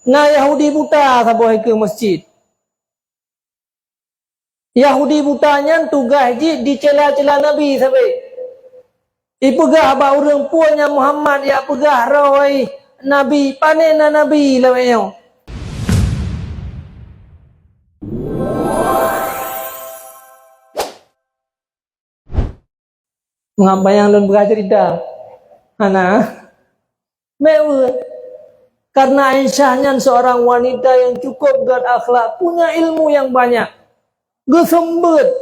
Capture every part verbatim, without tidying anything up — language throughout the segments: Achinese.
Na Yahudi buta saboh i keu masjid. Yahudi buta nyan tugaih jih dicela-cela Nabi sabe. Ipeugah bak ureuëng, "Peue nyan Muhammad jak peugah roh Nabi, pane na Nabi lawét nyoe?" Mangat bayang lôn peugah cerita. Hana. Meu'ue. Karena Aisyah nyan seorang wanita yang cukup gét akhlak, punya ilmu yang banyak. Geuseumbeuet.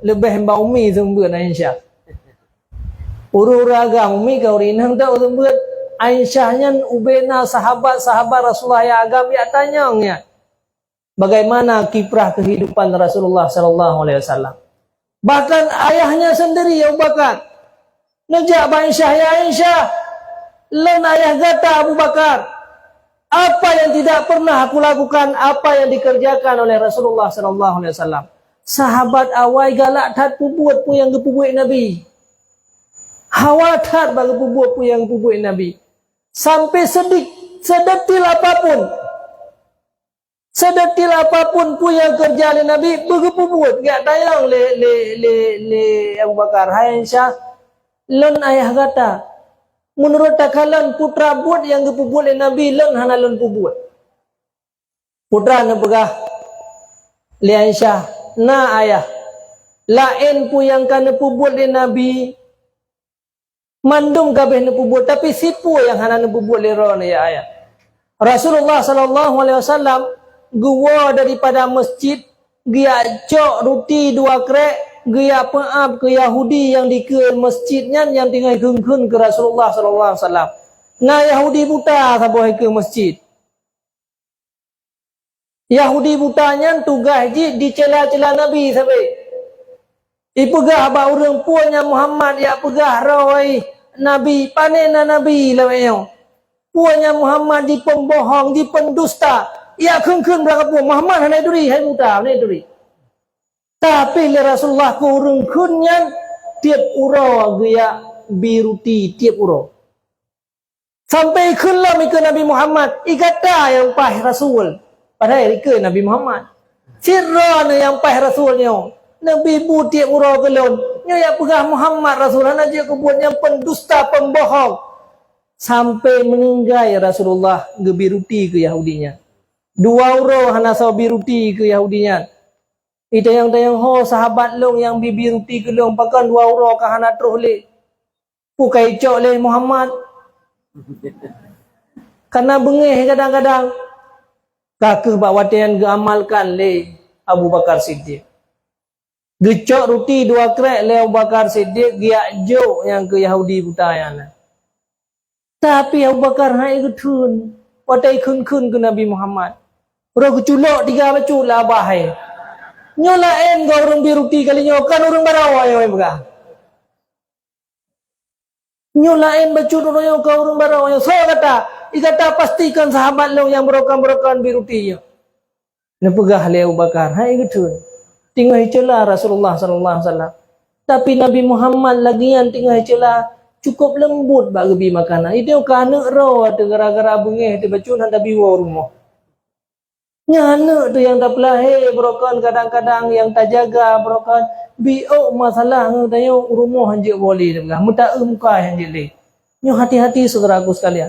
Leubeh bak umi seumbeuet Aisyah. Ureuëng-ureuëng agam umi ka ureuëng inong tak seumbeuet. Aisyah nyan ubena sahabat-sahabat Rasulullah nyang agam jak tanyong nyan. Bagaimana kiprah kehidupan Rasulullah sallallahu alaihi wasallam. Bahkan ayahnya sendiri Abu Bakar neujak bak Aisyah, "Ya Aisyah, lôn ayah gata Abu Bakar. Apa yang tidak pernah aku lakukan, apa yang dikerjakan oleh Rasulullah sallallahu alaihi wasallam." Sahabat awai galak that peubuet peue nyang geupeubuet Nabi. Hawa that bak geupeubuet peue nyang geupeubuet Nabi. Sampai sedik, sedetil apapun. Sedetil apapun peue nyang keureuja lé Nabi, beugeupubuet. Geujak tanyong lé, lé, lé, lé Abu Bakar, "Hai Aisyah, lôn ayah gata. Meunurot takalon putra buet nyang geupeubuet lé Nabi, lôn hana lôn peubuet." Putra neupeugah lé Aisyah, "Na ayah, laén peue nyang ka neupeubuet lé Nabi, mandum ka abéh neupeubuet, tapi sipeue nyang hana neupeubuet lé droeneuh, ya ayah?" Rasulullah sallallahu alaihi wasallam geuwoe daripada masjid, geujak cok ruti dua krek, geujak peuab keu Yahudi nyang dikeue masjid nyan nyang teungoh kheun-kheun keu Rasulullah sallallahu alaihi wasallam. Na Yahudi buta saboh i keu masjid. Yahudi buta nyan tugaih jih dicela-cela Nabi sabe. Ipeugah bak ureuëng, "Peue nyan Muhammad jak peugah roh Nabi, pane na Nabi lawét nyoe? Peue nyan Muhammad jipeubohong, jipeundusta, jak kheun-kheun bak kapeue, Muhammad hana turi, hai buta, hana turi." Tapi lé Rasulullah keu ureuëng kheun nyan tieb uroe geujak bi ruti tieb uroe. Sampai kheun lom i keu Nabi Muhammad, "I gata nyang paih rasul." Padahai i keu Nabi Muhammad. "Sidroe neuh nyang paih rasul nyoe. Nabi bu tieb uroe keu lôn. Nyoe jak peugah Muhammad rasul, hana jeuet keu buet nyang peundusta, pembohong." Sampai meuninggai Rasulullah geubi ruti keu Yahudi nyan. Dua uroe hana soe bi ruti keu Yahudi nyan. Itanyong-tanyong, "Ho sahabat lôn nyang bi-bi ruti keu lôn, pakon dua uroe ka hana troh lé? Peue ka icok lé Muhammad?" Kana beungéh kadang-kadang. Ka kheueh bak watée nyan geuamalkan lé Abu Bakar Siddiq. Geucok ruti dua krek lé Abu Bakar Siddiq, geujak jok nyang keu Yahudi buta nyan. Tapi Abu Bakar hana geukheun, watée kheun-kheun keu Nabi Muhammad. Roh geuculok tiga bacut lam babah hai. "Nyoe laén keu ureuëng bi ruti kali nyoe, kon ureuëng barô nyoe," peugah. "Nyoe laén bacut uroe nyoe kon ureuëng barô nyoe. Soe gata? I gata pasti kon sahabat lôn nyang barokon-barokon bi ruti nyoe." Neupeugah lé Abu Bakar, hana geukheun. Teungoh icela Rasulullah sallallahu alaihi wasallam. Tapi Nabi Muhammad lagée nyan teungoh icela, cukup leumbot bak geubi makanan. Itu ka aneuk roh teuh gara-gara beungéh teuh bacut hana tabi woe rumoh. Nyan aneuk teuh nyang tapeulahé barokon, kadang-kadang nyang tajaga barokon, bi ôk masalah ngon tanyoe u rumoh hanjeuet boleh teupeugah, meuta-eu muka hanjeuet lé. Nyoe hati-hati syedara ku sekalian.